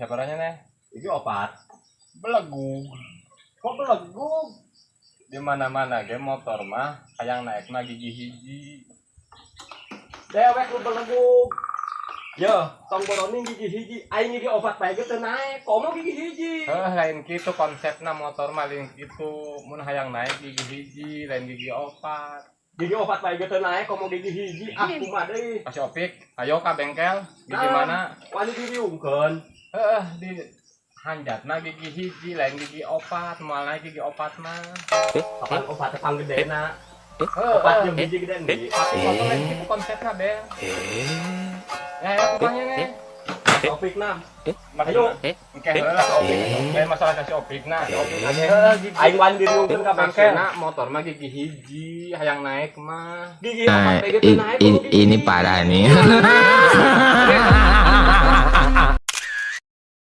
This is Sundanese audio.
Sabaranya nih? Gigi opat. Belegug. Kok belegug? Di mana-mana ge motor mah hayang naik mah gigi hiji. Dewek lu belegug. Yo, tong boroning gigi hiji, aing gigi opat bae ge teu naek. Komo gigi hiji. Heh, lain kitu konsepna motor mah, lain kitu. Mun hayang naik gigi hiji, lain gigi opat. Gigi opat bae ge teu naek, komo gigi hiji. Ah, kumaha deui? Kasih Opik, ayo ka bengkel. Gigi Nah. mana? Wani diriungkeun. Heeh, di hanjatna gigi hiji, lain gigi opat, moal naik gigi opat mah. Kapan opat teh panggedena? Heeh. Opat jeung hiji gede endi? Tapi motor lain kitu konsepna, Bel. Ya, kumanya nih? Opik nah. Ayo, engke heula ka Opik. Lain masalah kasih Opik nah. Heeh, gigi. Aing wani diriungkeun ka bengkel. Maksudna motor mah gigi hiji, hayang naik mah. Gigi opat Nah, bae ge teu naek. Komo gigi ini hiji. parah nih.